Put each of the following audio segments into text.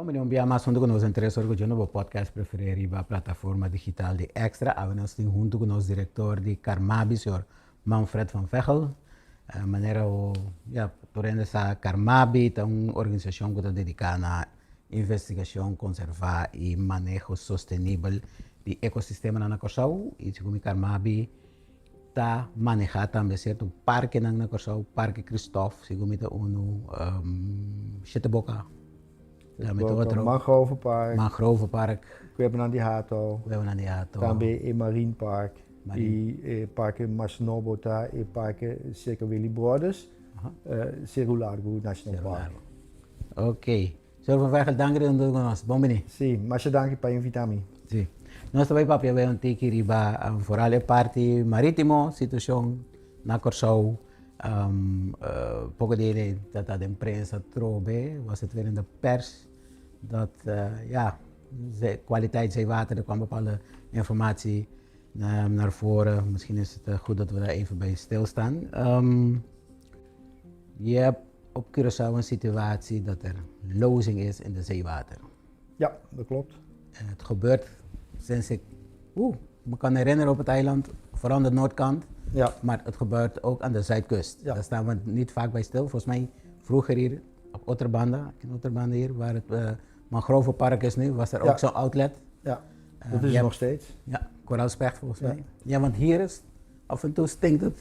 Bon bini un bia mas huntu ku nos den Tres Orgullo bo podcast preferí riba plataforma digital di Extra. Awe nos tin huntu ku nos direktor di Carmabi, señor Manfred van Veghel. Manera bo ya tur hende sa Carmabi ta un organisashon ku ta dediká na investigashon, konservá i maneho sostenibel di ekosistemanan na Kòrsou. I segun mi Carmabi ta manehá tambe sierto parkenan na Kòrsou, Parke Kristof segun mi ta unu, Shete Boka tambe ta otro. Mangrovenpark. Mangrovenpark. Kuebanan di Hato. Kuebanan di Hato. Tambe e Marine Park. I e parke mas nobo ta e parke serka Willibrordus, Seru Largu National Park. Ok. Señor Van Veghel, danki di huntu ku nos. Bon bini. Sí, masha danki pa invitá mi. Sí. Nos ta bai papia bai un tiki riba foral e parti marítimo, situashon na Kòrsou. Poko di e ta ta den prensa trobe, was het weer in de pers, dat ja, kwaliteit zeewater, er kwam bepaalde informatie naar voren. Misschien is het goed dat we daar even bij stilstaan. Je hebt op Curaçao een situatie dat er lozing is in de zeewater. Ja, dat klopt. Het gebeurt sinds ik me kan herinneren op het eiland, vooral aan de noordkant. Maar het gebeurt ook aan de zuidkust. Daar staan we niet vaak bij stil. Volgens mij vroeger hier op Otrabanda, in Otrabanda hier, waar het Mangrovenpark is nu, was er ook zo'n outlet. Ja, dat is nog steeds. Ja, koraalspecht volgens mij. Ja, want hier is af en toe stinkt het.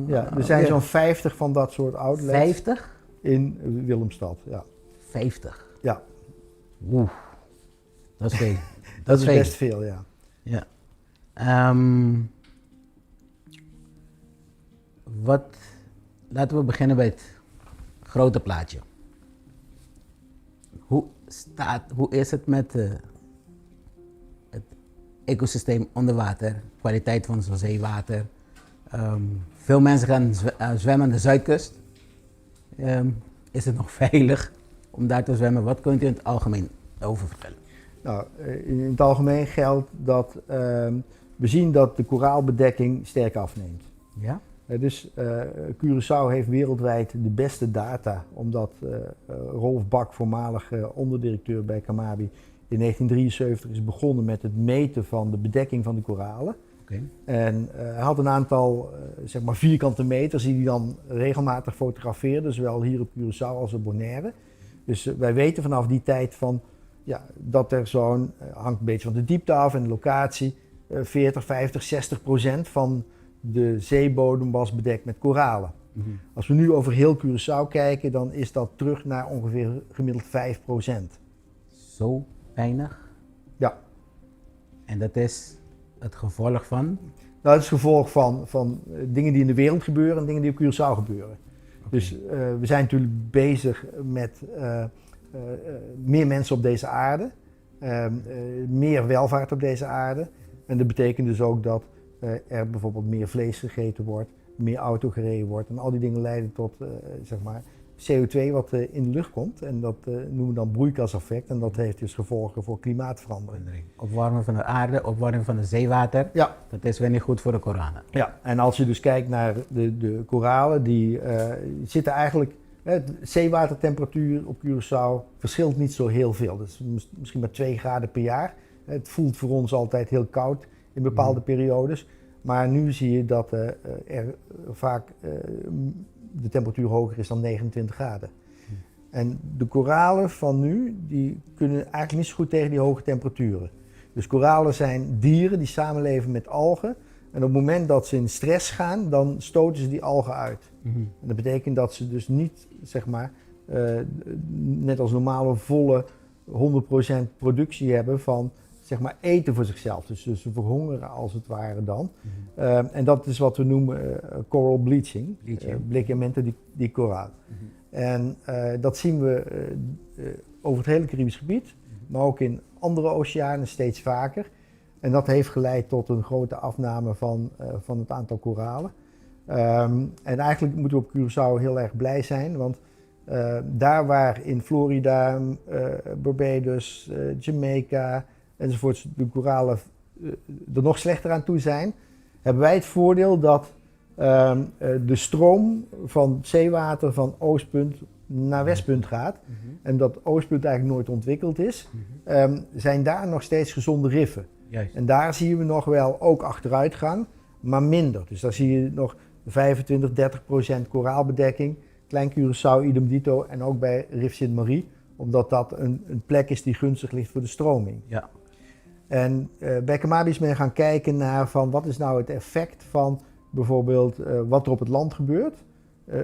Ja, er zijn zo'n 50 van dat soort outlets. 50? In Willemstad, ja. 50? Ja. Oeh, dat is veel. Dat is best veel, ja. Ja. Laten we beginnen bij het grote plaatje. Hoe is het met het ecosysteem onder water, kwaliteit van zo'n zeewater? Veel mensen gaan zwemmen aan de zuidkust. Is het nog veilig om daar te zwemmen? Wat kunt u in het algemeen over vertellen? Nou, in het algemeen geldt dat we zien dat de koraalbedekking sterk afneemt. Dus Curaçao heeft wereldwijd de beste data, omdat Rolf Bak, voormalig onderdirecteur bij Carmabi, in 1973 is begonnen met het meten van de bedekking van de koralen. En hij had een aantal vierkante meters die hij dan regelmatig fotografeerde, zowel hier op Curaçao als op Bonaire. Dus wij weten vanaf die tijd van, ja, dat er zo'n, hangt een beetje van de diepte af en de locatie, 40, 50, 60% van de zeebodem was bedekt met koralen. Als we nu over heel Curaçao kijken, dan is dat terug naar ongeveer gemiddeld 5%. Zo weinig? Ja. En dat is het gevolg van? Dat is het gevolg van dingen die in de wereld gebeuren en dingen die op Curaçao gebeuren. Dus we zijn natuurlijk bezig met meer mensen op deze aarde, meer welvaart op deze aarde. En dat betekent dus ook dat er bijvoorbeeld meer vlees gegeten wordt, meer auto gereden wordt. En al die dingen leiden tot CO2 wat in de lucht komt. En dat noemen we dan broeikaseffect. En dat heeft dus gevolgen voor klimaatverandering. Opwarming van de aarde, opwarming van het zeewater. Dat is weer niet goed voor de koralen. Ja, en als je dus kijkt naar de koralen, die zitten eigenlijk... Hè, de zeewatertemperatuur op Curaçao verschilt niet zo heel veel. Dat is misschien maar 2 graden per jaar. Het voelt voor ons altijd heel koud in bepaalde periodes. Maar nu zie je dat er vaak de temperatuur hoger is dan 29 graden. En de koralen van nu, die kunnen eigenlijk niet zo goed tegen die hoge temperaturen. Dus koralen zijn dieren die samenleven met algen. En op het moment dat ze in stress gaan, dan stoten ze die algen uit. En dat betekent dat ze dus niet, net als normale volle 100% productie hebben van eten voor zichzelf. Dus ze verhongeren als het ware dan. En dat is wat we noemen coral bleaching. Bleaching. Blikementen die koraal. En dat zien we over het hele Caribisch gebied, maar ook in andere oceanen steeds vaker. En dat heeft geleid tot een grote afname van het aantal koralen. En eigenlijk moeten we op Curaçao heel erg blij zijn, want daar waar in Florida, Barbados, Jamaica enzovoorts de koralen er nog slechter aan toe zijn, hebben wij het voordeel dat de stroom van zeewater van oostpunt naar Westpunt gaat. En dat Oostpunt eigenlijk nooit ontwikkeld is, zijn daar nog steeds gezonde riffen. En daar zien we nog wel ook achteruitgang, maar minder. Dus daar zie je nog 25, 30% koraalbedekking. Klein Curaçao, idem dito. En ook bij Rif Sint-Marie, omdat dat een plek is die gunstig ligt voor de stroming. En bij Carmabi is men gaan kijken naar van wat is nou het effect van bijvoorbeeld wat er op het land gebeurt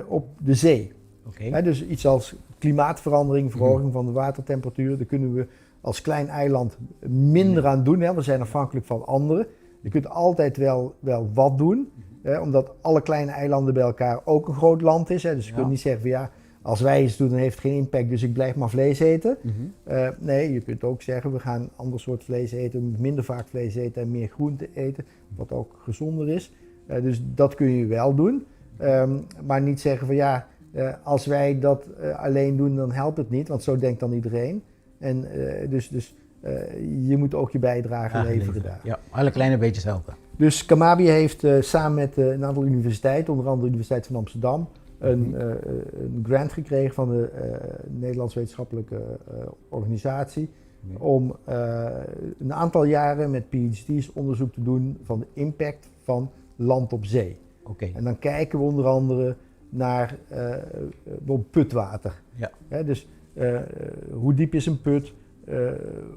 op de zee. Hè, dus iets als klimaatverandering, verhoging van de watertemperatuur, daar kunnen we als klein eiland minder aan doen. Hè. We zijn afhankelijk van anderen. Je kunt altijd wel wat doen, hè, omdat alle kleine eilanden bij elkaar ook een groot land is. Hè. Dus je kunt niet zeggen van ja, als wij iets doen, dan heeft het geen impact, dus ik blijf maar vlees eten. Nee, je kunt ook zeggen, we gaan een ander soort vlees eten, minder vaak vlees eten en meer groente eten, wat ook gezonder is. Dus dat kun je wel doen. Maar niet zeggen van ja, als wij dat alleen doen, dan helpt het niet, want zo denkt dan iedereen. En dus je moet ook je bijdrage leveren daar. Ja, alle kleine beetjes helpen. Dus Carmabi heeft samen met een aantal universiteiten, onder andere de Universiteit van Amsterdam, een grant gekregen van de Nederlands Wetenschappelijke Organisatie om een aantal jaren met PhD's onderzoek te doen van de impact van land op zee. En dan kijken we onder andere naar bijvoorbeeld putwater. Hè, dus hoe diep is een put?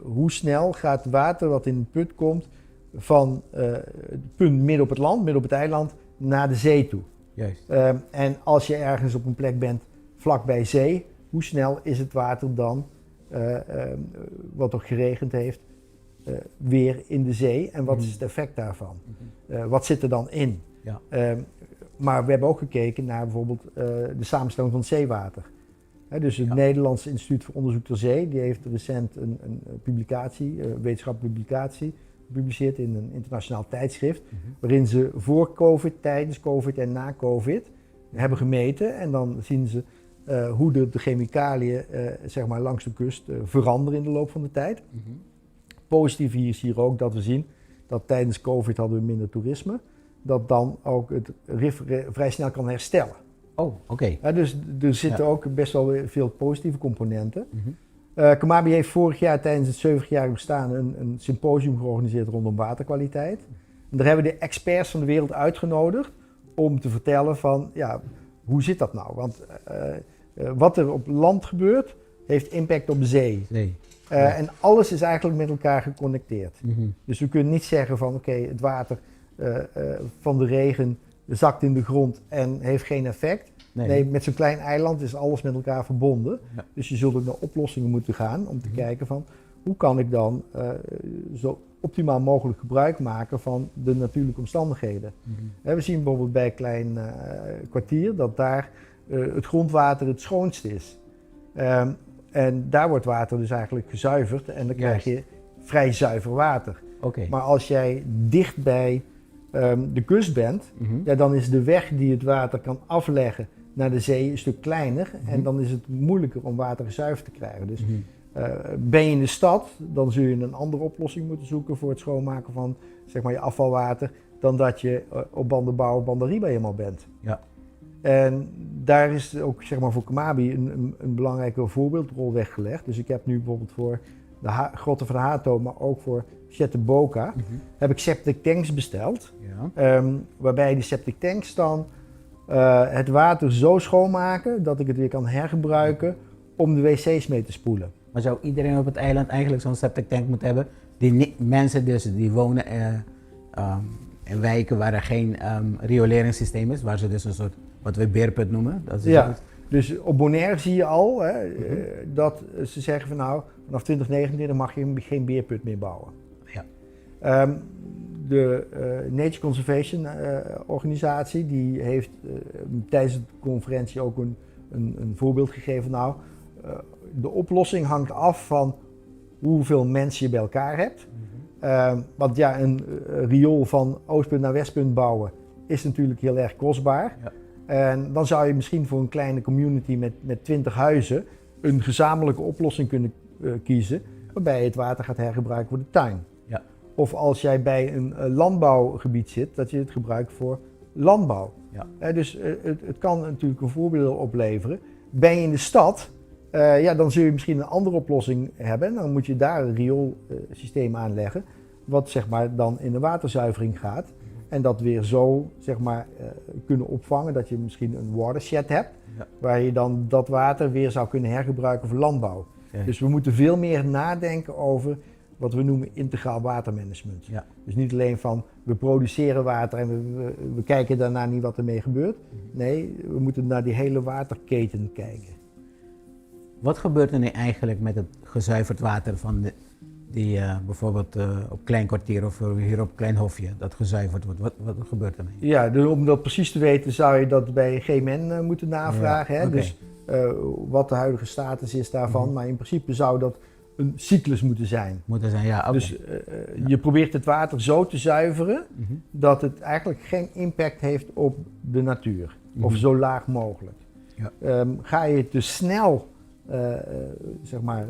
Hoe snel gaat het water wat in een put komt van het punt midden op het land, midden op het eiland, naar de zee toe? En als je ergens op een plek bent vlak bij zee, hoe snel is het water dan, wat er geregend heeft, weer in de zee? En wat is het effect daarvan? Wat zit er dan in? Maar we hebben ook gekeken naar bijvoorbeeld de samenstelling van het zeewater. Hè, dus het Nederlands Instituut voor Onderzoek ter Zee, die heeft recent een publicatie, wetenschappelijke publicatie, gepubliceerd in een internationaal tijdschrift, waarin ze voor COVID, tijdens COVID en na COVID hebben gemeten. En dan zien ze hoe de chemicaliën zeg maar langs de kust veranderen in de loop van de tijd. Positief hier is hier ook dat we zien dat tijdens COVID hadden we minder toerisme. Dat dan ook het rif vrij snel kan herstellen. Ja, dus er zitten ook best wel veel positieve componenten. Carmabi heeft vorig jaar tijdens het 70-jarig bestaan een symposium georganiseerd rondom waterkwaliteit. En daar hebben we de experts van de wereld uitgenodigd om te vertellen van, ja, hoe zit dat nou? Want wat er op land gebeurt, heeft impact op de zee. En alles is eigenlijk met elkaar geconnecteerd. Dus we kunnen niet zeggen van, oké, het water van de regen zakt in de grond en heeft geen effect. Nee, met zo'n klein eiland is alles met elkaar verbonden. Dus je zult ook naar oplossingen moeten gaan om te kijken van hoe kan ik dan zo optimaal mogelijk gebruik maken van de natuurlijke omstandigheden. Hè, we zien bijvoorbeeld bij Klein Kwartier dat daar het grondwater het schoonst is. En daar wordt water dus eigenlijk gezuiverd en dan krijg je vrij zuiver water. Maar als jij dicht bij de kust bent, ja, dan is de weg die het water kan afleggen naar de zee een stuk kleiner. En dan is het moeilijker om water gezuiverd te krijgen. Dus ben je in de stad, dan zul je een andere oplossing moeten zoeken voor het schoonmaken van, zeg maar, je afvalwater, dan dat je op Bandabou of Bandariba helemaal bent. En daar is ook, zeg maar, voor Carmabi een belangrijke voorbeeldrol weggelegd. Dus ik heb nu bijvoorbeeld voor de Grotten van Hato, maar ook voor Shete Boka, heb ik septic tanks besteld. Waarbij die septic tanks dan het water zo schoonmaken dat ik het weer kan hergebruiken om de wc's mee te spoelen. Maar zou iedereen op het eiland eigenlijk zo'n septic tank moeten hebben? Die mensen dus die wonen in wijken waar er geen rioleringssysteem is, waar ze dus een soort, wat we beerput noemen. Dat is Ja, het. dus op Bonaire zie je al, hè, dat ze zeggen van nou, vanaf 2029 mag je geen beerput meer bouwen. De Nature Conservation organisatie die heeft tijdens de conferentie ook een voorbeeld gegeven. Nou, de oplossing hangt af van hoeveel mensen je bij elkaar hebt. Want ja, een riool van oostpunt naar westpunt bouwen is natuurlijk heel erg kostbaar. En dan zou je misschien voor een kleine community met 20 huizen een gezamenlijke oplossing kunnen kiezen, waarbij je het water gaat hergebruiken voor de tuin. Of als jij bij een landbouwgebied zit, dat je het gebruikt voor landbouw. Dus het kan natuurlijk een voordeel opleveren. Ben je in de stad, ja, dan zul je misschien een andere oplossing hebben. En dan moet je daar een rioolsysteem aanleggen, wat zeg maar dan in de waterzuivering gaat. En dat weer zo zeg maar kunnen opvangen, dat je misschien een watershed hebt, waar je dan dat water weer zou kunnen hergebruiken voor landbouw. Dus we moeten veel meer nadenken over wat we noemen integraal watermanagement. Dus niet alleen van we produceren water en we kijken daarna niet wat ermee gebeurt. Nee, we moeten naar die hele waterketen kijken. Wat gebeurt er nu eigenlijk met het gezuiverd water van die bijvoorbeeld op Klein Kwartier of hier op Klein Hofje, dat gezuiverd wordt? Wat gebeurt ermee? Ja, dus om dat precies te weten zou je dat bij GMN moeten navragen. Hè? Dus wat de huidige status is daarvan. Maar in principe zou dat een cyclus moeten zijn. Moeten zijn, ja. Dus je probeert het water zo te zuiveren dat het eigenlijk geen impact heeft op de natuur. Of zo laag mogelijk. Ga je te snel zeg maar,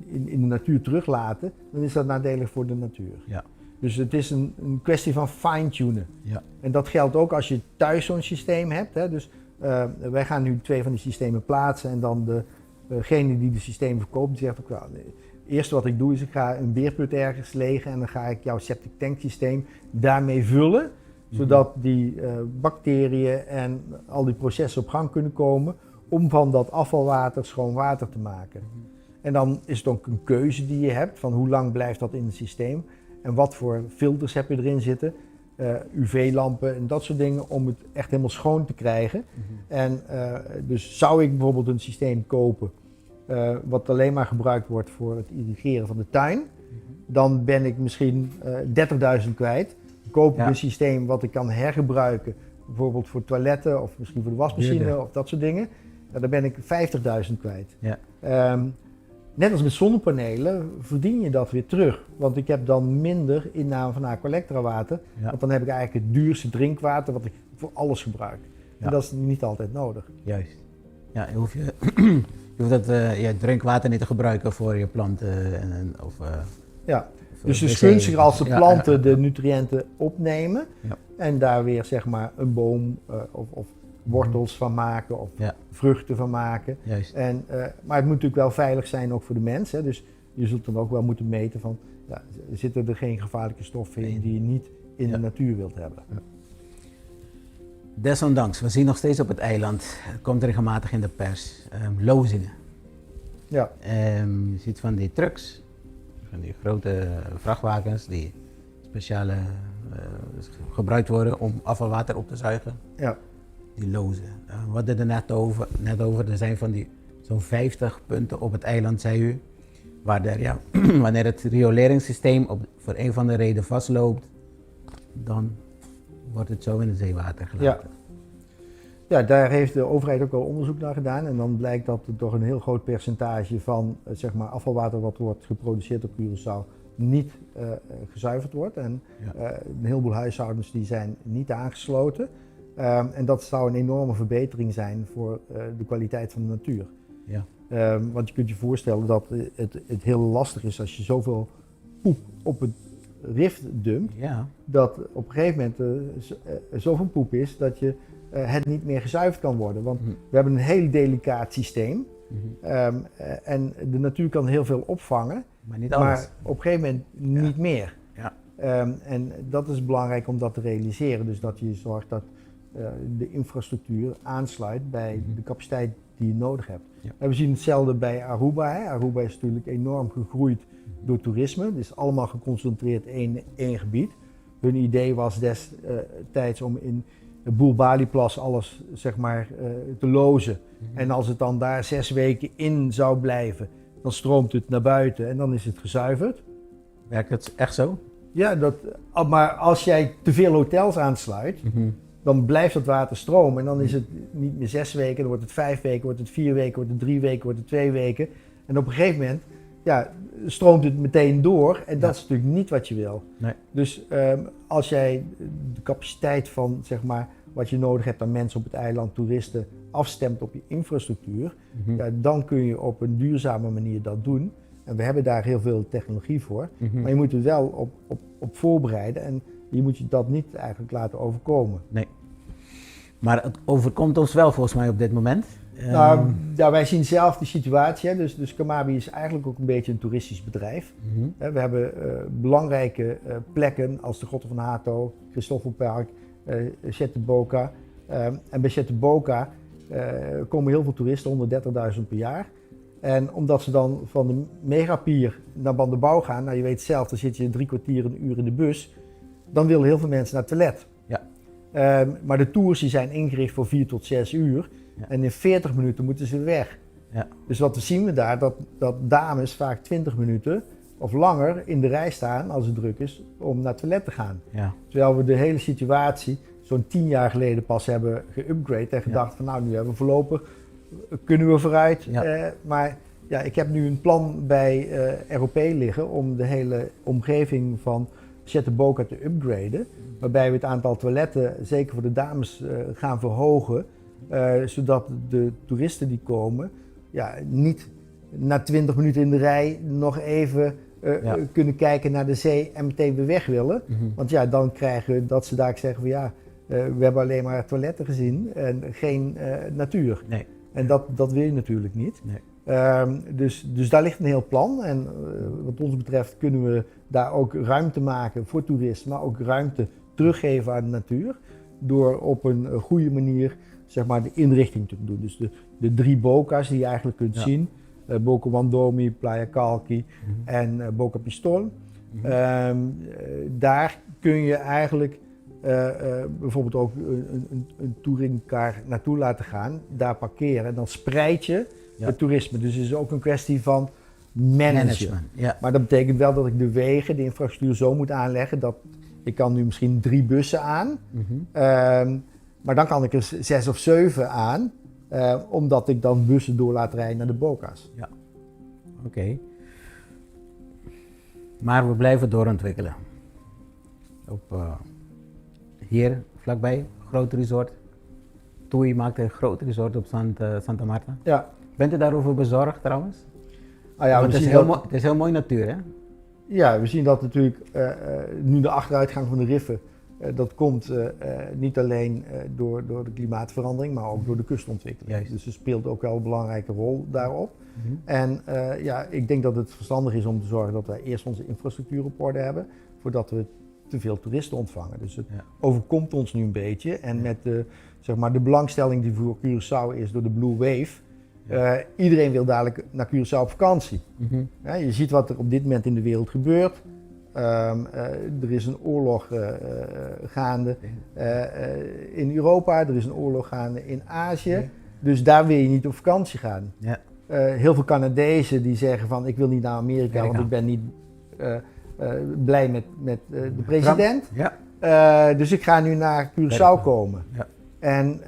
in de natuur teruglaten, dan is dat nadelig voor de natuur. Dus het is een kwestie van fine-tunen. En dat geldt ook als je thuis zo'n systeem hebt. Hè. Dus wij gaan nu 2 van die systemen plaatsen en dan degene die de systemen verkoopt, die zegt ook, nou, het eerste wat ik doe is ik ga een beerput ergens legen en dan ga ik jouw septic tank systeem daarmee vullen, zodat die bacteriën en al die processen op gang kunnen komen om van dat afvalwater schoon water te maken. En dan is het ook een keuze die je hebt van hoe lang blijft dat in het systeem en wat voor filters heb je erin zitten. U V-lampen en dat soort dingen om het echt helemaal schoon te krijgen. En dus zou ik bijvoorbeeld een systeem kopen wat alleen maar gebruikt wordt voor het irrigeren van de tuin, dan ben ik misschien 30.000 kwijt. Dan koop ik een systeem wat ik kan hergebruiken, bijvoorbeeld voor toiletten of misschien voor de wasmachine of dat soort dingen. Ja, dan ben ik 50.000 kwijt. Net als met zonnepanelen verdien je dat weer terug. Want ik heb dan minder inname van Aqualectra water. Want dan heb ik eigenlijk het duurste drinkwater wat ik voor alles gebruik. En dat is niet altijd nodig. Juist. Ja, je hoeft, je, je hoeft dat je drinkwater niet te gebruiken voor je planten. Of Dus het is wc. gunstiger als de planten de nutriënten opnemen. En daar weer zeg maar een boom of wortels van maken of vruchten van maken. Maar het moet natuurlijk wel veilig zijn ook voor de mens. Hè? Dus je zult dan ook wel moeten meten van, ja, zitten er geen gevaarlijke stoffen in die je niet in de natuur wilt hebben. Desondanks, we zien nog steeds op het eiland, het komt regelmatig in de pers, lozingen. Je ziet van die trucks, van die grote vrachtwagens die speciaal gebruikt worden om afvalwater op te zuigen. Die lozen. We hadden er net over, er zijn van die zo'n 50 punten op het eiland, zei u, waar er, ja, wanneer het rioleringssysteem voor een van de redenen vastloopt, dan wordt het zo in het zeewater gelaten. Ja. Ja, daar heeft de overheid ook al onderzoek naar gedaan en dan blijkt dat er toch een heel groot percentage van zeg maar afvalwater wat wordt geproduceerd op Curaçao niet gezuiverd wordt. En een heleboel huishoudens die zijn niet aangesloten. En dat zou een enorme verbetering zijn voor de kwaliteit van de natuur. Want je kunt je voorstellen dat het heel lastig is als je zoveel poep op het rif dumpt, dat op een gegeven moment zoveel poep is dat je het niet meer gezuiverd kan worden. Want we hebben een heel delicaat systeem. En de natuur kan heel veel opvangen, Maar niet maar alles. op een gegeven moment niet meer. En dat is belangrijk om dat te realiseren. Dus dat je zorgt dat de infrastructuur aansluit bij de capaciteit die je nodig hebt. En we zien hetzelfde bij Aruba. Hè. Aruba is natuurlijk enorm gegroeid door toerisme. Het is allemaal geconcentreerd in één gebied. Hun idee was destijds om in de Boelbaliplas alles, zeg maar, te lozen. En als het dan daar 6 weken in zou blijven, dan stroomt het naar buiten en dan is het gezuiverd. Werkt het echt zo? Ja, maar als jij te veel hotels aansluit, dan blijft dat water stromen. En dan is het niet meer 6 weken, dan wordt het 5 weken, wordt het 4 weken, wordt het 3 weken, wordt het 2 weken. En op een gegeven moment, ja, stroomt het meteen door. En dat is natuurlijk niet wat je wil. Dus als jij de capaciteit van, zeg maar, wat je nodig hebt aan mensen op het eiland, toeristen, afstemt op je infrastructuur, ja, dan kun je op een duurzame manier dat doen. En we hebben daar heel veel technologie voor. Maar je moet het wel op voorbereiden en je moet je dat niet eigenlijk laten overkomen. Nee. Maar het overkomt ons wel volgens mij op dit moment. Nou, ja, wij zien zelf de situatie. Hè. Dus Carmabi is eigenlijk ook een beetje een toeristisch bedrijf. We hebben belangrijke plekken als de Grotten van Hato, Christoffelpark, Shete Boka. En bij Shete Boka komen heel veel toeristen, 130.000 per jaar. En omdat ze dan van de Megapier naar Bandabou gaan, nou je weet zelf, dan zit je 3 kwartier, een uur in de bus. Dan willen heel veel mensen naar het toilet. Maar de tours die zijn ingericht voor 4 tot 6 uur. En in 40 minuten moeten ze weg. Dus wat zien we daar? Dat dames vaak 20 minuten of langer in de rij staan als het druk is om naar het toilet te gaan. Terwijl we de hele situatie zo'n 10 jaar geleden pas hebben geüpgrade en gedacht van nou, nu hebben we voorlopig, kunnen we vooruit. Maar ja, ik heb nu een plan bij ROP liggen om de hele omgeving van Shete Boka te upgraden. Waarbij we het aantal toiletten, zeker voor de dames, gaan verhogen. Zodat de toeristen die komen, ja, niet na 20 minuten in de rij nog even kunnen kijken naar de zee en meteen weer weg willen. Want ja, dan krijgen we dat ze daar zeggen van ja, we hebben alleen maar toiletten gezien en geen natuur. Nee. En dat wil je natuurlijk niet. Nee. Dus daar ligt een heel plan. En wat ons betreft kunnen we daar ook ruimte maken voor toeristen, maar ook ruimte teruggeven aan de natuur. Door op een goede manier, zeg maar, de inrichting te doen. Dus de drie boka's die je eigenlijk kunt zien. Boka Wandomi, Playa Kalki en Boka Pistol. Daar kun je eigenlijk bijvoorbeeld ook een touringcar naartoe laten gaan, daar parkeren en dan spreid je het toerisme. Dus het is ook een kwestie van managen. Management. Ja. Maar dat betekent wel dat ik de wegen, de infrastructuur zo moet aanleggen dat ik kan nu misschien drie bussen aan, maar dan kan ik er zes of zeven aan, omdat ik dan bussen door laat rijden naar de boka's. Oké. Maar we blijven doorontwikkelen. Op, hier vlakbij, groot resort. TUI maakt een groot resort op Santa Marta. Ja. Bent u daarover bezorgd trouwens? Ah ja, Want we het is zien heel dat, mooi, het is heel mooi natuur, hè? Ja, we zien dat natuurlijk nu de achteruitgang van de riffen, dat komt niet alleen door de klimaatverandering, maar ook door de kustontwikkeling. Dus er speelt ook wel een belangrijke rol daarop. En ja, ik denk dat het verstandig is om te zorgen dat wij eerst onze infrastructuur op orde hebben, voordat we te veel toeristen ontvangen. Dus het overkomt ons nu een beetje. En met de, zeg maar, de belangstelling die voor Curaçao is door de Blue Wave, iedereen wil dadelijk naar Curaçao op vakantie. Ja, je ziet wat er op dit moment in de wereld gebeurt. Er is een oorlog gaande in Europa, er is een oorlog gaande in Azië. Dus daar wil je niet op vakantie gaan. Heel veel Canadezen die zeggen van ik wil niet naar Amerika, want Amerika. ik ben niet blij met de president. Dus ik ga nu naar Curaçao komen. En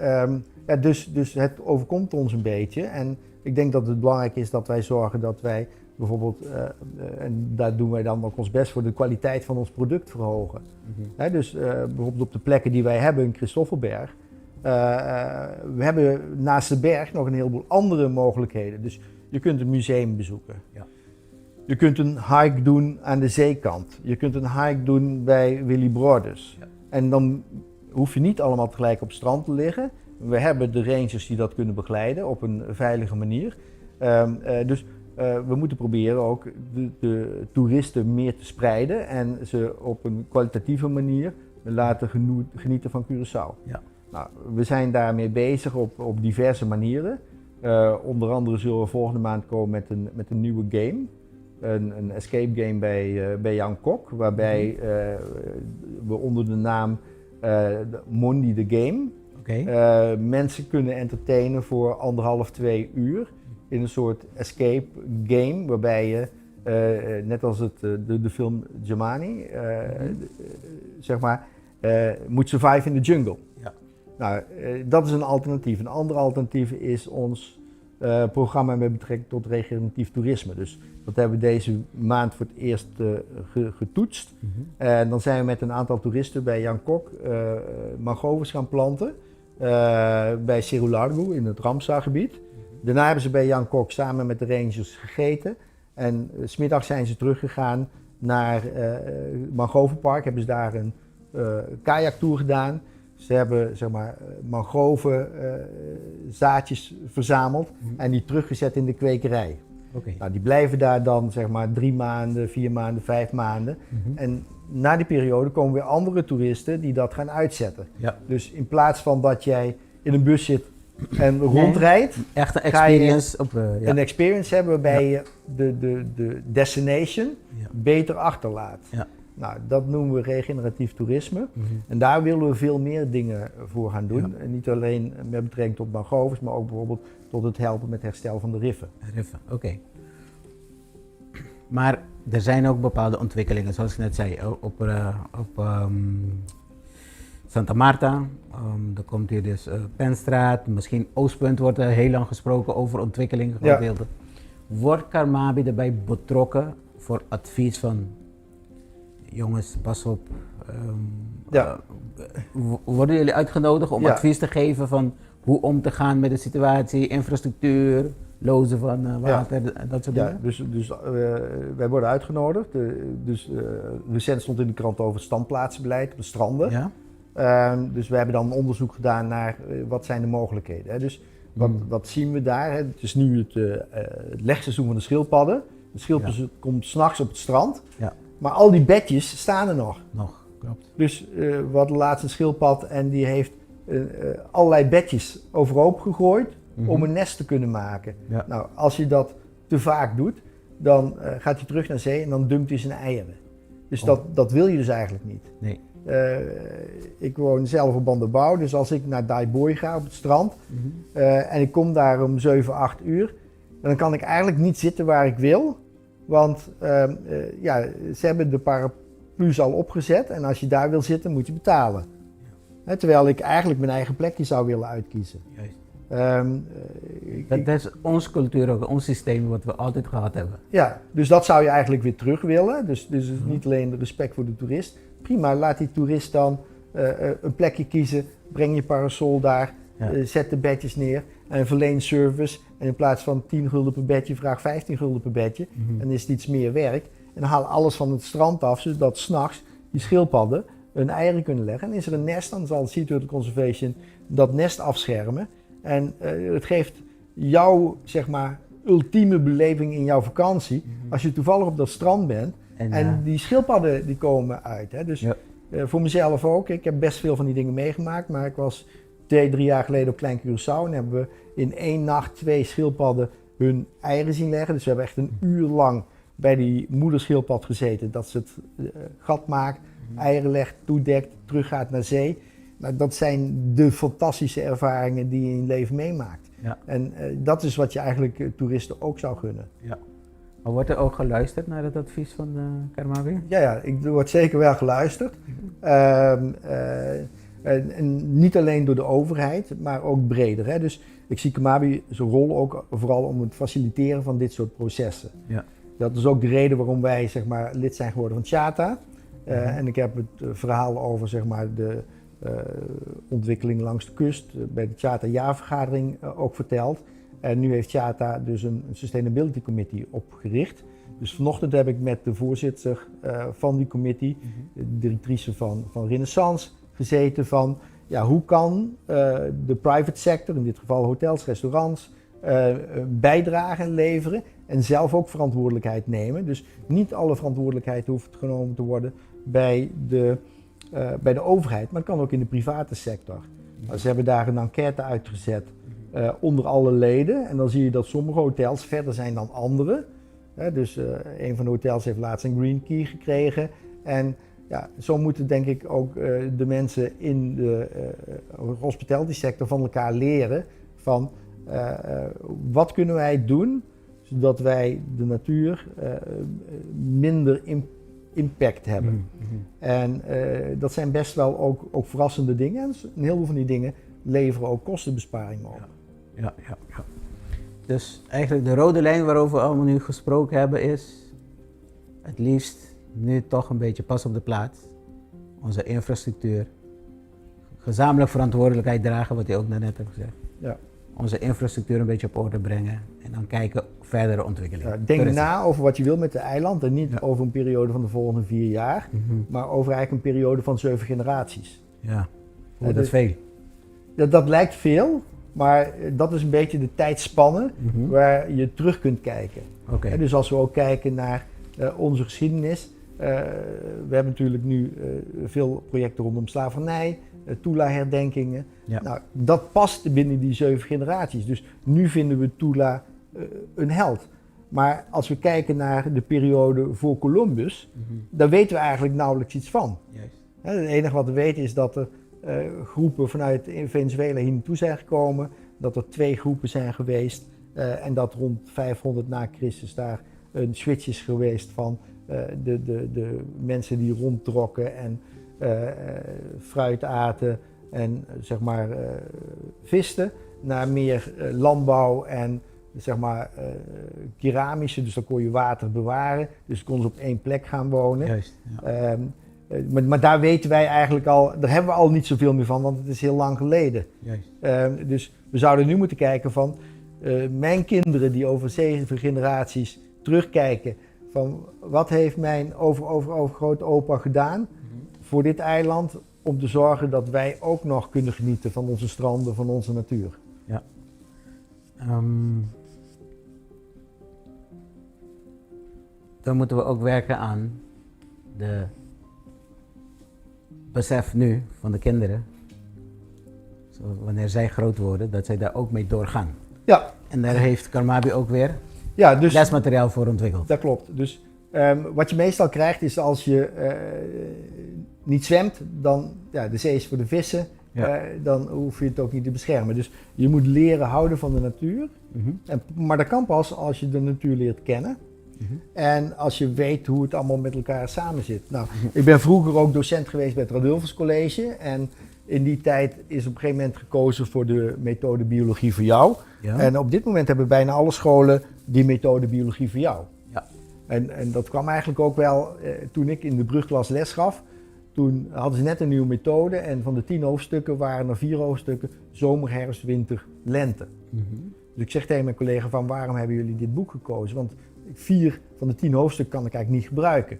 ja, dus het overkomt ons een beetje. En ik denk dat het belangrijk is dat wij zorgen dat wij bijvoorbeeld, en daar doen wij dan ook ons best voor, de kwaliteit van ons product verhogen. Hè, dus bijvoorbeeld op de plekken die wij hebben in Christoffelberg, we hebben naast de berg nog een heleboel andere mogelijkheden. Dus je kunt een museum bezoeken. Je kunt een hike doen aan de zeekant. Je kunt een hike doen bij Willibrordus. En dan hoef je niet allemaal tegelijk op het strand te liggen. We hebben de rangers die dat kunnen begeleiden op een veilige manier. Dus we moeten proberen ook de toeristen meer te spreiden en ze op een kwalitatieve manier laten genieten van Curaçao. Nou, we zijn daarmee bezig op diverse manieren. Onder andere zullen we volgende maand komen met een nieuwe game. Een escape game bij Jan Kok, waarbij we onder de naam de Mondi the Game mensen kunnen entertainen voor 1,5, 2 uur in een soort escape game, waarbij je, net als de film Jumanji, zeg maar, moet survive in de jungle. Nou, dat is een alternatief. Een ander alternatief is ons programma met betrekking tot regeneratief toerisme. Dus dat hebben we deze maand voor het eerst getoetst. En dan zijn we met een aantal toeristen bij Jan Kok mangroves gaan planten bij Seru Largu in het Ramsargebied. Daarna hebben ze bij Jan Kok samen met de rangers gegeten. En 's middags zijn ze teruggegaan naar Mangrovenpark. Hebben ze daar een kajaktour gedaan. Ze Ze hebben, zeg maar, mangrove zaadjes verzameld en die teruggezet in de kwekerij. Nou, die blijven daar dan, zeg maar, 3 maanden, 4 maanden, 5 maanden. En na die periode komen weer andere toeristen die dat gaan uitzetten. Dus in plaats van dat jij in een bus zit en rondrijdt, Echt een ga je experience op, ja. een experience hebben waarbij je de destination beter achterlaat. Nou, dat noemen we regeneratief toerisme. En daar willen we veel meer dingen voor gaan doen. En niet alleen met betrekking tot mangroves, maar ook bijvoorbeeld tot het helpen met herstel van de riffen. Riffen, oké. Maar er zijn ook bepaalde ontwikkelingen, zoals ik net zei, op Santa Marta. Er komt hier dus Penstraat, misschien Oostpunt wordt er heel lang gesproken over ontwikkeling, gedeelte. Wordt Carmabi erbij betrokken voor advies van: jongens, pas op? Worden jullie uitgenodigd om advies te geven van hoe om te gaan met de situatie, infrastructuur, lozen van water en dat soort Ja, dingen? dus wij worden uitgenodigd. Dus recent stond in de krant over het standplaatsbeleid op de stranden. Dus we hebben dan onderzoek gedaan naar wat zijn de mogelijkheden. Hè? Dus wat zien we daar? Hè? Het is nu het legseizoen van de schildpadden. De schildpad komt s'nachts op het strand. Maar al die bedjes staan er nog. Nog, klopt. Dus we hadden laatst een schildpad en die heeft allerlei bedjes overhoop gegooid om een nest te kunnen maken. Nou, als je dat te vaak doet, dan gaat hij terug naar zee en dan dumpt hij zijn eieren. Dus dat wil je dus eigenlijk niet. Nee. Ik woon zelf op Bandabou, dus als ik naar Daaibooi ga op het strand en ik kom daar om 7, 8 uur, dan kan ik eigenlijk niet zitten waar ik wil. Want ja, ze hebben de paraplu's al opgezet en als je daar wil zitten, moet je betalen. Hè, terwijl ik eigenlijk mijn eigen plekje zou willen uitkiezen. Dat is onze cultuur ook, ons systeem wat we altijd gehad hebben. Ja, dus dat zou je eigenlijk weer terug willen. Dus het is niet alleen de respect voor de toerist. Prima, laat die toerist dan een plekje kiezen. Breng je parasol daar, zet de bedjes neer en verleen service. En in plaats van 10 gulden per bedje, vraag 15 gulden per bedje. En is het iets meer werk. En haal alles van het strand af, zodat s'nachts die schildpadden hun eieren kunnen leggen. En is er een nest, dan zal Sea Turtle Conservation dat nest afschermen. En het geeft jou, zeg maar, ultieme beleving in jouw vakantie. Als je toevallig op dat strand bent en die schildpadden die komen uit. Hè? Dus voor mezelf ook. Ik heb best veel van die dingen meegemaakt. Maar ik was 2, 3 jaar geleden op Klein Curaçao en hebben we in één nacht twee schildpadden hun eieren zien leggen. Dus we hebben echt een uur lang bij die moederschildpad gezeten. Dat ze het gat maakt, eieren legt, toedekt, teruggaat naar zee. Nou, dat zijn de fantastische ervaringen die je in je leven meemaakt. En dat is wat je eigenlijk toeristen ook zou gunnen. Ja. Maar wordt er ook geluisterd naar het advies van Carmabi? Ja, er wordt zeker wel geluisterd. En niet alleen door de overheid, maar ook breder. Hè? Dus ik zie Carmabi zijn rol ook vooral om het faciliteren van dit soort processen. Dat is ook de reden waarom wij, zeg maar, lid zijn geworden van CHATA. En ik heb het verhaal over, zeg maar, de ontwikkeling langs de kust bij de CHATA jaarvergadering ook verteld. En nu heeft CHATA dus een Sustainability Committee opgericht. Dus vanochtend heb ik met de voorzitter van die committee, de directrice van Renaissance, gezeten van: ja, hoe kan de private sector, in dit geval hotels, restaurants, een bijdrage leveren en zelf ook verantwoordelijkheid nemen. Dus niet alle verantwoordelijkheid hoeft genomen te worden bij de overheid, maar het kan ook in de private sector. Nou, ze hebben daar een enquête uitgezet onder alle leden en dan zie je dat sommige hotels verder zijn dan andere. Hè, dus een van de hotels heeft laatst een green key gekregen. En ja, zo moeten, denk ik, ook de mensen in de hospitality sector van elkaar leren van wat kunnen wij doen zodat wij de natuur minder impact hebben. En dat zijn best wel ook verrassende dingen. En een heleboel van die dingen leveren ook kostenbesparingen op. Ja. Dus eigenlijk de rode lijn waarover we allemaal nu gesproken hebben is het liefst nu toch een beetje pas op de plaats. Onze infrastructuur. Gezamenlijk verantwoordelijkheid dragen, wat u ook net hebt gezegd. Onze infrastructuur een beetje op orde brengen en dan kijken verdere ontwikkeling. Ja, denk Toerisme. na over wat je wil met de eiland en niet over een periode van de volgende 4 jaar, maar over eigenlijk een periode van 7 generaties. Ja. Oeh, dat is veel. Dat lijkt veel, maar dat is een beetje de tijdspanne waar je terug kunt kijken. Dus als we ook kijken naar onze geschiedenis. We hebben natuurlijk nu veel projecten rondom slavernij, Tula-herdenkingen. Nou, dat past binnen die 7 generaties. Dus nu vinden we Tula een held. Maar als we kijken naar de periode voor Columbus, daar weten we eigenlijk nauwelijks iets van. Het enige wat we weten is dat er groepen vanuit Venezuela hier naartoe zijn gekomen, dat er 2 groepen zijn geweest en dat rond 500 na Christus daar een switch is geweest van de mensen die rondtrokken en fruit aten en visten, naar meer landbouw en keramische, dus dan kon je water bewaren, dus konden ze op één plek gaan wonen. Juist, ja. Maar daar weten wij eigenlijk al, daar hebben we al niet zoveel meer van, want het is heel lang geleden. Dus we zouden nu moeten kijken van mijn kinderen die over 7 generaties terugkijken van wat heeft mijn over, over, overgrootopa gedaan voor dit eiland om te zorgen dat wij ook nog kunnen genieten van onze stranden, van onze natuur. Ja. Dan moeten we ook werken aan de besef nu van de kinderen, zo, wanneer zij groot worden, dat zij daar ook mee doorgaan. En daar heeft Carmabi ook weer lesmateriaal voor ontwikkeld. Dat klopt. Dus wat je meestal krijgt is als je niet zwemt, dan, ja, de zee is voor de vissen, dan hoef je het ook niet te beschermen. Dus je moet leren houden van de natuur. Maar dat kan pas als je de natuur leert kennen. En als je weet hoe het allemaal met elkaar samen zit. Ik ben vroeger ook docent geweest bij het Radulphus College. En in die tijd is op een gegeven moment gekozen voor de methode biologie voor jou. En op dit moment hebben bijna alle scholen die methode biologie voor jou. En dat kwam eigenlijk ook wel toen ik in de brugklas les gaf. Toen hadden ze net een nieuwe methode en van de 10 hoofdstukken waren er 4 hoofdstukken zomer, herfst, winter, lente. Dus ik zeg tegen mijn collega van waarom hebben jullie dit boek gekozen? Want 4 van de 10 hoofdstukken kan ik eigenlijk niet gebruiken.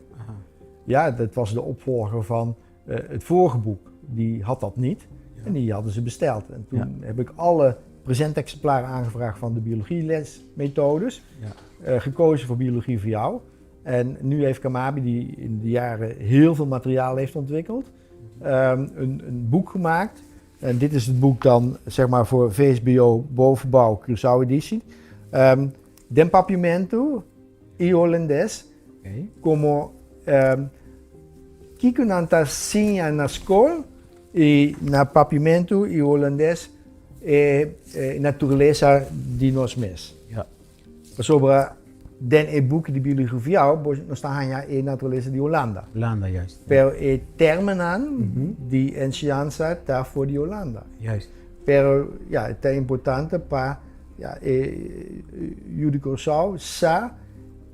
Ja, dat was de opvolger van het vorige boek. Die had dat niet en die hadden ze besteld. En toen heb ik alle presentexemplaren aangevraagd van de biologielesmethodes. Gekozen voor biologie voor jou. En nu heeft Carmabi, die in de jaren heel veel materiaal heeft ontwikkeld, een boek gemaakt. En dit is het boek dan, voor VSBO bovenbouw Curaçao editie. Den Papiamento y Holandés. Como kiko nan ta siña na school y na Papiamento y Holandés e naturaleza di nos mes. Pasobra den e boek di biologie voor jou, bo nos ta hanja e naturaleza di Holanda. Holanda, juist. Pero e termenan di enseñanza ta voor di Holanda. Pero ja, het is importante pa, ja, e, yu di Kòrsou sa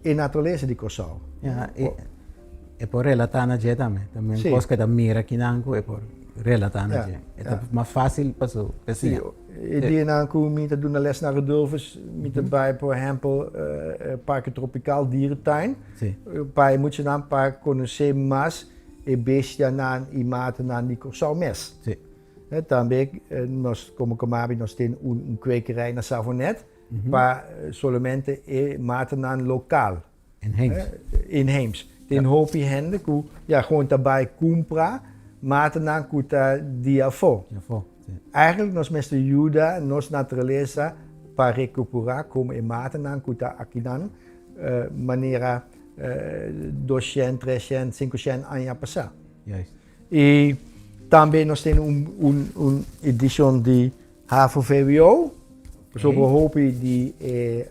e naturaleza di Kòrsou. Ja, e por relatá na dje tambe. Tambe kos ku ta mira kinan ku e por relatá na dje. E ta mas fásil pa su Sí, e dianan ku mi ta duna les na Radulphus, mi ta bai, por ehèmpel, Parke Tropical Dierentuin. Pa e muchanan pa konosé mas e bestianan i matanan di Kòrsou mes. Tambe nos komo Carmabi nos tin un kwekerij na Savonet pa solamente e matanan lokal. Inheems. Inheems. Tin hopi hende ku, ja, gewoon ta bai kumpra matanan ku ta di afó. Di afó, sí. Eigenlijk nos mester yuda nos naturalesa pa rekuperá komo e matanan ku ta akinan manera 200, 300, 500 aña pasá. I tambe nos tin un edishon di Havo VWO. Pasobra hopi di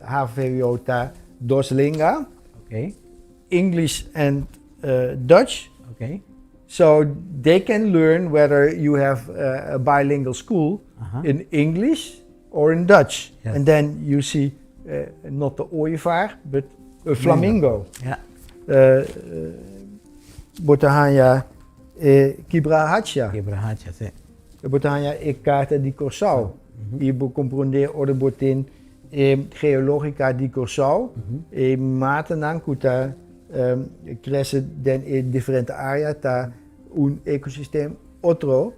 Havo VWO ta dos lenga. English and Dutch. So they can learn whether you have a bilingual school in English or in Dutch. And then you see not the ooievaar, but a flamingo. Botahanya Kibrahacha. Kibrahacha, sí. Botahanya e carta di Kòrsou. I bo comprende ora botin geologica di Kòrsou. E matanan ku ta crece den e diferente área ta un ecosistema otro.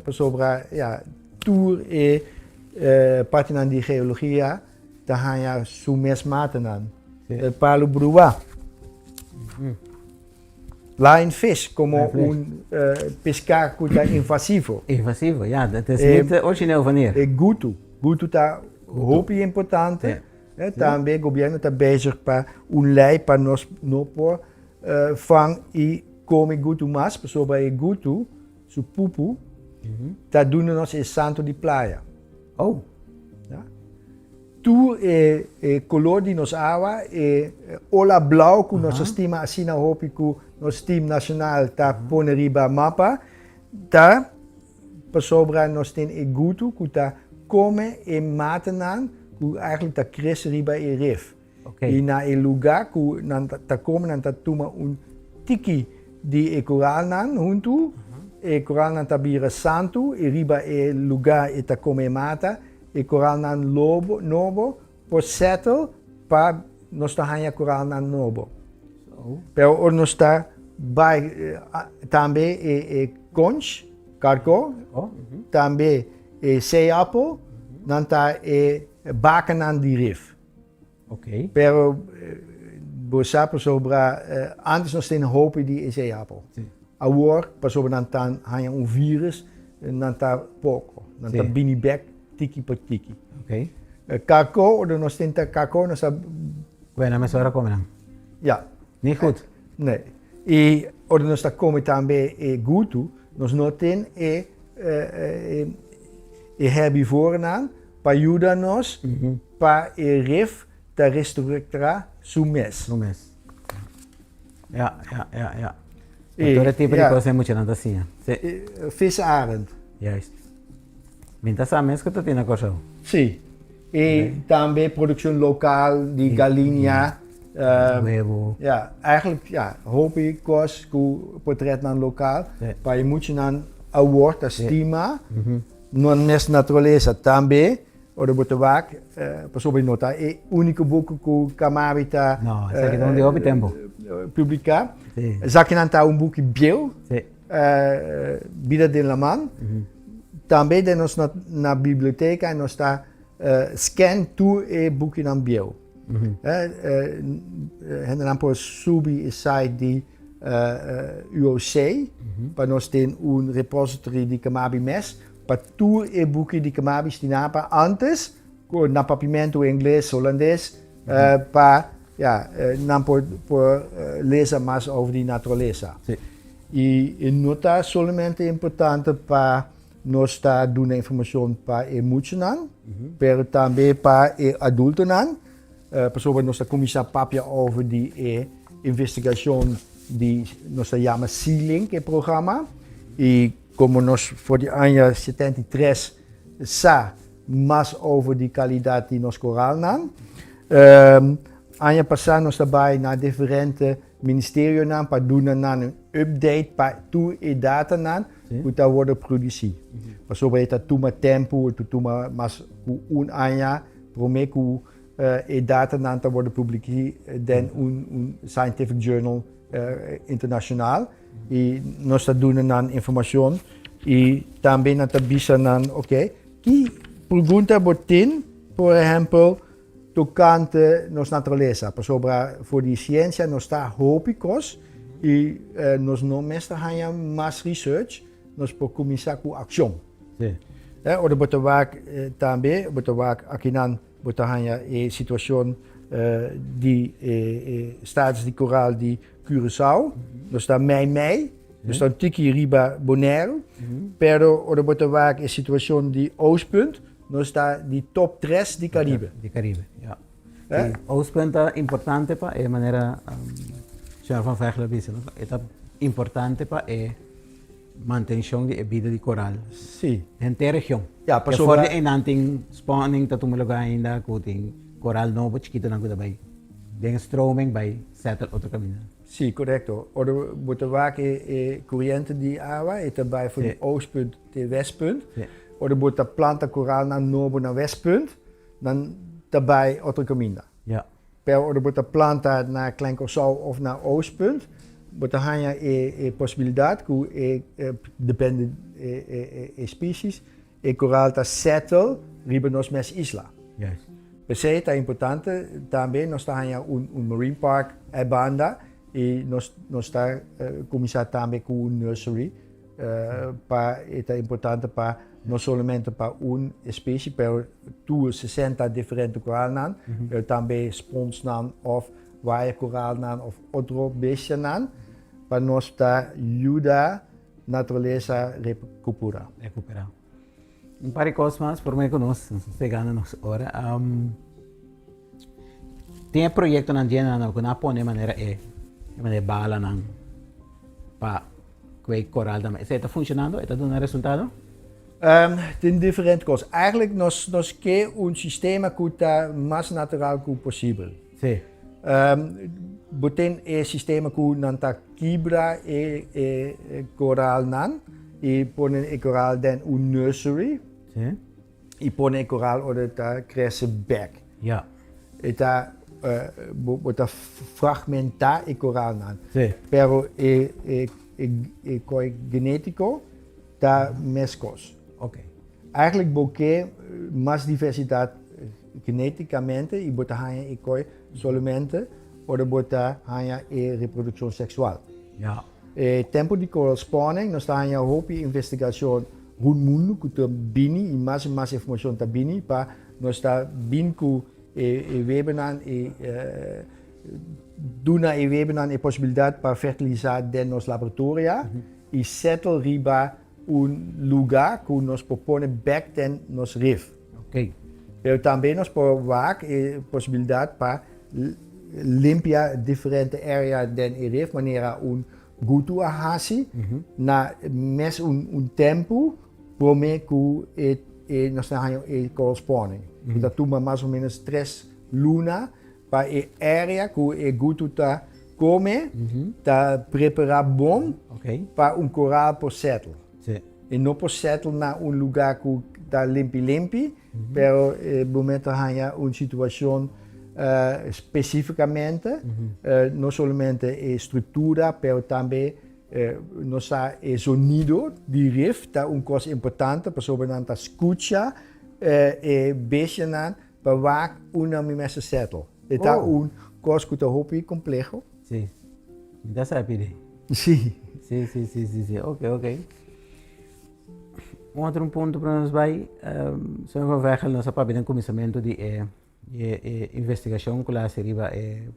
Pasobra ya tur e partinan di geologia ta haña su mes matanan. Palu bruá. Lionfish komo un piská ku ta invasivo. Invasivo, ja. Dat is niet origineel van hier. E gutu. Gutu ta hopi importante. Tambe gobièrnu ta bezig pa un lei pa nos no por vang i kome gutu mas, pasobra e gutu, su pupu, ta duna nos e santo di playa. Oh. Ja. Tur e e kolor di nos awa, e ola blou ku nos a stima asina hopi ku nos team nashonal ta pone riba mapa, ta pasobra nos tin e gutu ku ta kome e matanan ku eigenlijk ta krese riba e rif. I na e lugá ku nan ta kome nan ta tuma un tiki di e koralnan huntu, e koralnan ta bira santu i riba e lugá e ta kome e mata, e koralnan lobo nobo por settle pa nos ta haña koralnan nobo. Pero ora nos ta bai tambe e conch, karkó, tambe e zeeappel, nan ta e bakanan di rif. Ok. Pero bo sa pasobra antes nos tin hopi di e zeeappel. Si. Awor pasobra nan ta haña un virus nan ta poko. Nan ta bini bek tiki pa tiki. Ok. Karko, ora nos tin ta karko nos ta. Bueno, mesora kome nan. Ja. Niet goed. Nee. I ora nos ta kome tambe e gutu, nos no tin e e herbivorenan pa yuda nos pa e rif ta restructura su mes. Su mes. Ja, ja, ja, ja. E, Tur e tipo di cos e muchanan ta siña. Si. Visarend. Juist. Mi ta sa mes cu ta tin na Corsou. Si. E tambe produccion local di galiña. Huevo. Ja, eigenlijk ja, hopi cos cu portretnan local. Pa e muchanan awor ta stima nan mes naturalesa. Tambe ora bo ta wak, pasobra no ta e unico buki cu Carmabi ta. No, esaki ta un di hopi tempo. Publica. Esakinan ta un buki bieu. Bida den laman. Tambe den nos na biblioteca nos ta scan tur e bukinan bieu. Hendenan por subi e site di UOC pa nos tin un repository di Carmabi mes pa tur e buki di Carmabi stinapa antes na papiamento, ingles, holandes pa ya nan por lesa mas over di naturalesa. I e no ta solamente importante pa nos ta duna informacion pa e muchanan, pero tambe pa e adultonan, pasobra nos ta cuminsa papia over di e investigacion di nos ta yama Sealink e programa, y como nos for di aña 73 sa mas over di calidad di nos coralnan, aña pasa nos ta bay na diferente ministerionan pa duna nan un update pa tur e datanan ku ta wòrdu produsí. Pasobra e ta tuma tempu, e ta tuma mas ku un aña promé ku e datanan ta wòrdu publikí den un scientific journal internashonal. I nos ta duna nan informashon i tambe nan ta bisa nan, oke, ki pregunta bo tin, por ehèmpel, tokante nos naturalesa, pasobra for di siensia nos ta hopi kos i nos no mester haña mas research, nos por kuminsá ku akshon. Sí. Ora bo ta wak tambe, bo ta wak akinan bo ta haña e situashon di e status di koral di Curaçao, nos ta mei mei, nos ta un tiki riba Boneiru, pero ora bo ta wak e situashon di Oostpunt, Nos ta di top tres di Caribe. Di Caribe, ja. Eh? Oostpunt ta importante pa e manera señor Van Veghel a bisa, no? E ta importante pa e mantencion di e bida di coral. Sí. Henter region. Ja, pasobra. For di einan tin spawning ta tuma lugar ainda cu tin coral nobo chikitonan cu ta bay den stroming bay settle otro caminda. Sí, corecto. Ora bo ta wak e coriente di awa, e ta bay for di Oostpunt te Westpunt. Sí. Ora bo ta planta koralnan nobo na Westpunt, nan ta bai otro kaminda. Ja. Pero ora bo ta planta na Klein Kòrsou of na Oostpunt, Bo ta haña e posibilidat ku e depende e species, e koral ta settle riba nos mes isla. P'esei ta importante tambe nos ta haña un marine park ei banda i nos nos ta kuminsá tambe ku un nursery pa e ta importante pa no solamente pa un especie pero tur 60 diferente koralnan pero tambe sponsnan òf waya koralnan òf otro bestianan pa nos ta yuda naturalesa rekupera. Rekupera. Un par di kos mas prome ku nos pegando nos ora. Tin e proyektonan dje nan ku nan a pone manera e manera e balanan pa kue koral tambe. Esei ta funshonando? E ta duna resultado? Tin diferente kos. Eigenlijk nos nos ke un sistema ku ta mas natural ku posibel. Sí. Bo tin e sistema ku nan ta kibra e e koralnan i pone e koral den un nursery. Sí. I pone e koral ora e ta krese bek. Ja. E ta bo bo ta fragmentá e koralnan. Sí. Pero e e e koi genetiko Ta meskos. Ok. Eigenlijk bo ke mas diversidat geneticamente i bo ta haña e koi solamente ora bo ta haña e reprodukshon seksual. Ja. E tempu di coral spawning nos ta haña hopi investigashon rond mundu ku ta bini i mas i mas informashon ta bini pa nos ta bin ku e webenan i duna e webenan e posibilidat pa fertilisa den nos laboratoria. I settle riba un luga ku nos por pone bek den nos rif. Ok. Pero tambe nos por wak e posibilidat pa limpia diferente area den e rif manera un gutu a hasi na mes un tempu prome ku e nos ta haña e coral spawning. E ta tuma mas o menos tres luna Pa e area ku e gutu ta kome ta prepará bon pa un koral por settle. E no por settle na un lugá ku ta limpi limpi, pero e bo mester haña un situashon spesífikamente, no solamente e struktura, pero tambe nos sa e zonido di rif ta un kos importante pasobra nan ta skucha e bestianan Pa wak unda mi mester settle. E ta un kos ku ta hopi kompleho. Sí. Mi ta sa pidi. Sí. Sí, sí, sí, sí, sí. Ok, ok. Un otro punto pa nos bai, señor Van Veghel, nos a papia den kuminsamentu di e e investigashon ku la hasi riba e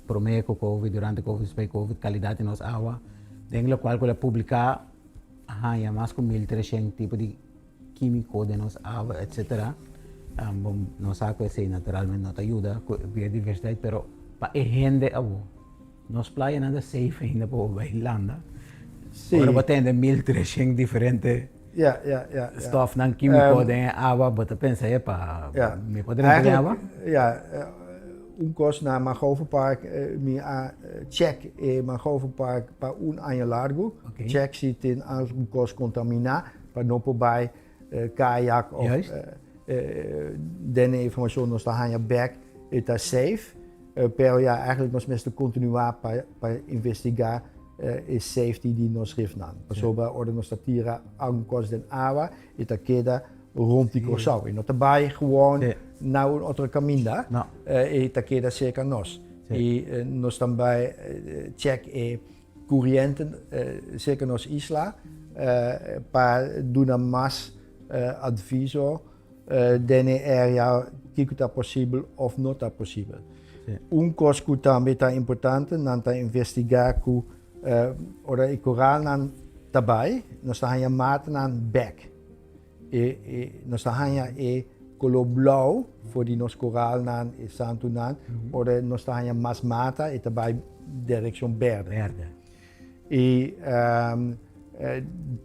promé ku Covid, durante Covid, despues di Covid, kalidat di nos awa, den lokual ku la publiká a haña mas ku 1300 tipo di kímiko den nos awa etcetera. Bon, nos sa ku esei naturalmente no ta yuda ku biodiversiteit, pero pa e hende awo, nos playanan ta safe ainda pa bo bai landa. Sí. Ora bo tende 1300 diferente Ja, ja, ja, ja. stofnan kímiko den e awa, bo ta pensa, epa, mi por drenta den awa? Ja, un kos na Mangrovenpark, mi a check e Mangrovenpark pa un aña largu, check si tin algun kos kontaminá. Pa no por bai kayak of den e informacion nos ta haña bek e ta safe. Pero ya eigenlijk nos mester continua pa investiga e safety di nos rifnan. Pasobra ora nos ta tira algun cos den awa e ta keda rond di Curaçao. E no ta bai gewoon na un otro caminda, e ta keda cerca nos. Y nos tambe check e Curiente cerca nos isla pa duna mas adviso den e area kico ta posibel of no ta posibel. Un cos cu tambe ta importante, nan ta investiga cu ora e coralnan ta bay, nos ta haya matanan bek. E nos ta haña e koló blou for di nos koralnan, e santunan. Ora nos ta haña mas mata, e ta bai direkshon bèrdè. Bèrdè. I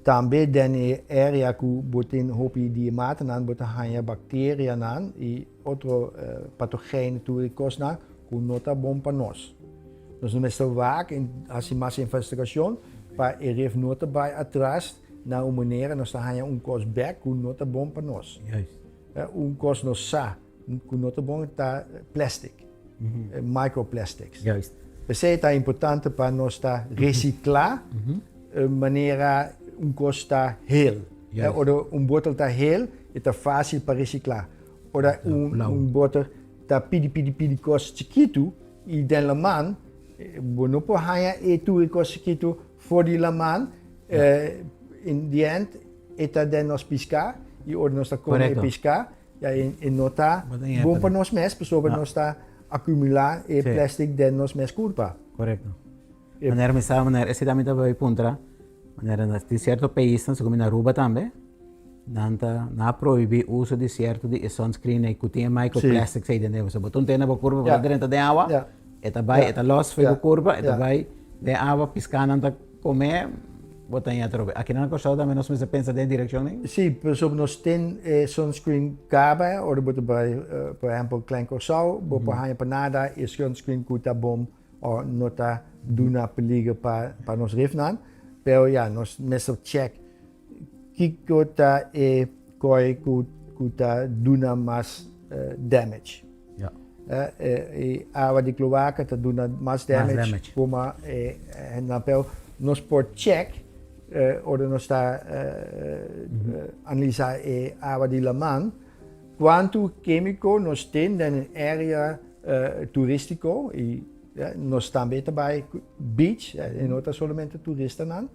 tambe den e area ku bo tin hopi di e matanan, bo ta haña bakterianan i otro patogeno, tur e kosnan ku no ta bon pa nos. Nos no mester wak i hasi mas investigashon pa e rif no ta bai atras. Na un manera nos ta haña un kos bèk ku no ta bon pa nos. Juist. Un kos nos sa ku no ta bon ta plastic, microplastics. Juist. P'esei ta importante pa nos ta resiklá manera un kos ta hel. Ora un botel ta hel, e ta fásil pa resiklá. Ora un boter ta pidi pidi pidi kos chikitu i den laman, bo no por haña e tur e kos chikitu for di laman. In the end e ta den nos piská i ora nos ta kome e piská, ya e no ta bon pa nos mes pasobra nos ta akumulá e plastic den nos mes kurpa. Korekto. Manera mi sa, manera esei tambe ta bai puntra, manera na tin sierto paisnan, segun mi na Aruba tambe, nan ta, nan a prohibí uso di sierto di e sunscreen ei ku tin e microplastics ei den dje. Pasobra bo ta un tene bo kurpa, bo ta drenta den awa, e ta bai, e ta lòs for bo kurpa, e ta bai den awa, piskanan ta kome, bo ta ña atrobe. Aki na Kòrsou tambe nos mester pensa den e direkshon ei? Sí, pasobra nos tin e sunscreen kaba, ora bo ta bai, por ehèmpel, Klein Kòrsou, bo por haña pa nada e sunscreen ku ta bon o no ta duna peliger pa pa nos rifnan, pero ya nos mester check kiko ta e koi ku ku ta duna mas damage. Ja. E awa di kloaka ta duna mas damage, mas damage. Kuma e hendenan, pero nos por check ora nos ta analisa e awa di laman kuantu kemiko nos tin den e area turístiko i nos tambe ta bai beach, e no ta solamente turistanan,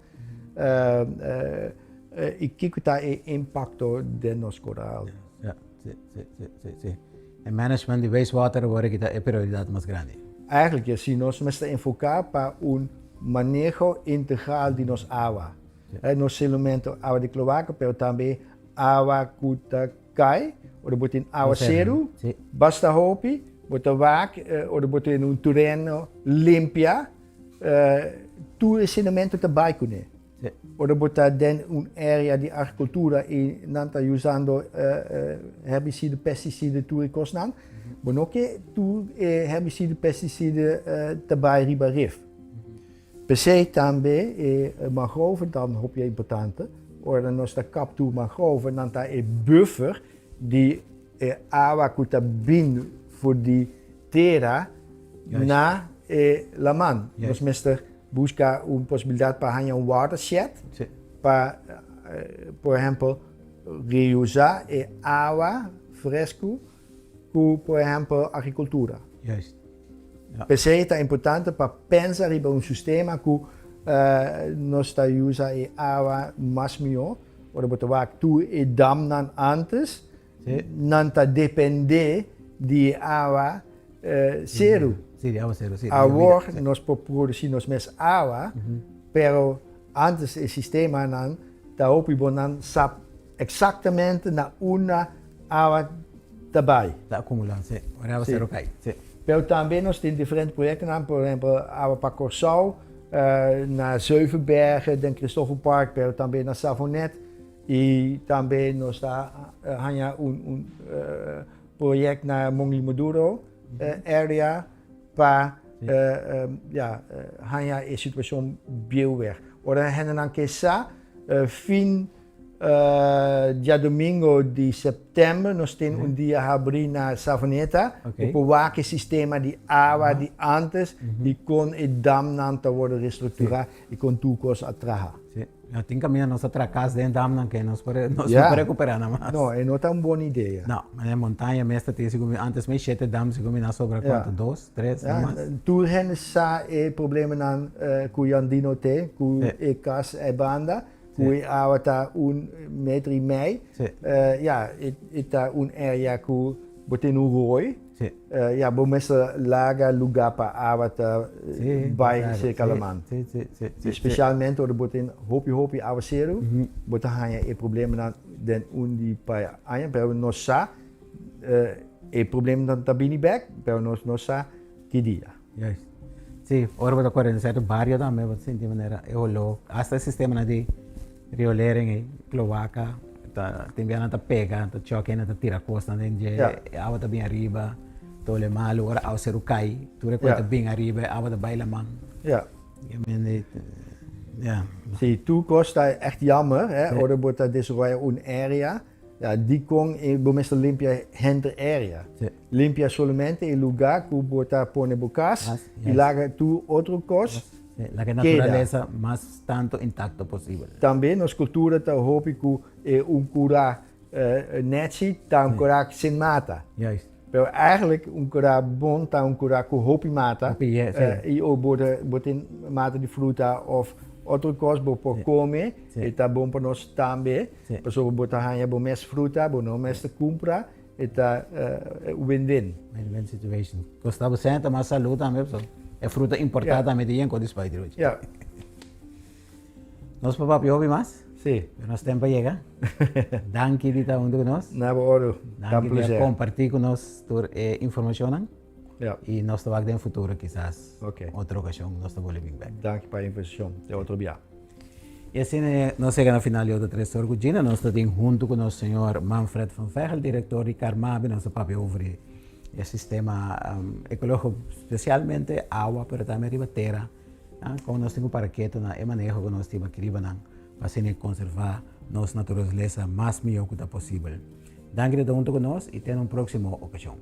i kiko ta e impakto den nos koral. Ja, si, si, si, si, si. E management di wastewater awor aki ta e prioridat mas grandi. Eigenlijk si nos mester enfoká pa un maneho integral di nos awa. No solamente awa di kloaka, pero tambe awa ku ta Kai, ora bo tin awaseru, basta hopi, bo ta wak ora bo tin un tereno limpia, tur e sedimento ta bai kuné. Ora bo ta den un area di agrikultura i nan ta usando herbicida, pesticida, tur e kosnan, bo no ke tur e herbicida, pesticida ta bai riba rif. P'esei tambe e mangroven ta hopi importante. Ora nos ta kaptu mangroven, nan ta e buffer di e awa ku ta bin for di tera na e laman. Nos mester buska un posibilidat pa haña un watershed pa, por ehempel, reusa e awa fresku ku, por ehempel, agrikultura. P'esei ta importante pa pensa riba un sistema ku nos ta usa e awa mas mihó. Ora bo ta wak tur e damnan antes, nan ta dependé di e awa seru. Awor nos por produsí nos mes awa, pero antes e sistemanan ta hopi bo nan sa eksaktamente na unda awa ta bai. Ta akumulá, sí. Ora awa seru kai, sí. Pero tambe nos tin diferente proyektonan, por ehempel awa pa Kòrsou, na Zevenbergen, den Christoffelpark, pero tambe na Savonet. I tambe nos ta haña un proyekt na Mongli Maduro area pa ya haña e situashon bieu weg. Ora hendenan ke sa, fin Djadomingo di september nos tin un dia habrí na Savaneta. Bo por wak e sistema di awa di antes i kon e damnan ta wòrdu restrukturá i kon tur kos a traha. Sí. No tin kaminda nos a traha kas den damnan ke nos por nos no por rekuperá nan mas. No, e no ta un bon idea. No, manera montaña mes ta tin segun mi antes mi shete dam segun mi nan sobra kuantu dos, tres, no mas. Tur hende sa e problemanan ku Jandino te ku e kas ei banda. Ku e awa ta un meter i mei. Ya, e ta un area ku bo tin un rooi. Ya, bo mester laga lugá pa awa ta bai serka laman. Spesialmente ora bo tin hopi hopi awaseru, bo ta haña e problemanan den un di par aña. Pero nos sa e problemanan ta bini bèk, pero nos no sa ki dia. Juist. Sí, ora bo ta kore den sierto bario tambe bo ta sinti manera e holó, hasta e sistemanan di riolering ei, kloaka, ta tin bia nan ta pega, ta choke nan ta tira kosnan den dje, e awa ta bin ariba, ta hole malu, ora awaseru kai, tur e kos ta bin ariba, e awa ta bai laman. Ja. Sí, tur kos ta echt jammer, hè, ora bo ta desaroya un area. Ja, dikon bo mester limpia henter area? Limpia solamente e lugá ku bo ta pone bo kas i laga tur otro kos keda. Laga e naturalesa mas tantu intakto posibel. Tambe nos kultura ta hopi ku e un kurá nèchi ta un kurá sin mata. Pero eigenlijk un kurá bon ta un kurá ku hopi mata i o bo tin mata di fruta òf otro kos bo por kome e ta bon pa nos tambe pasobra bo ta haña bo mes fruta bo no mester kumpra e ta win-win. Win-win situation. Kosta bo sèn ta mas salú tambe pasobra e fruta importá tambe ta yen kos di spuit riba dje. Nos por papia hopi mas? Sí. Pero nos tempo a yega. Danki di ta huntu ku nos. Na bo oro. Ta un placer. Danki di a kompartí ku nos tur e informashonnan. Ja. I nos ta wak den futuro kisas. Ok. Otro okashon nos ta bolbe bin bek. Danki pa e invitashon. Te otro bia. I asina nos yega na final di otro Tres Or ku Gina. Nos ta tin huntu ku nos señor Manfred van Veghel, direktor di Carmabi. Nos ta papia over e sistema ekológiko, spesialmente awa, pero tambe riba tera. Kon nos tin ku para ketu na e maneho ku nos tin pa kribanan pa asina konservá nos naturalesa mas mihó ku ta posibel. Danki di ta huntu ku nos i te na un próksimo okashon.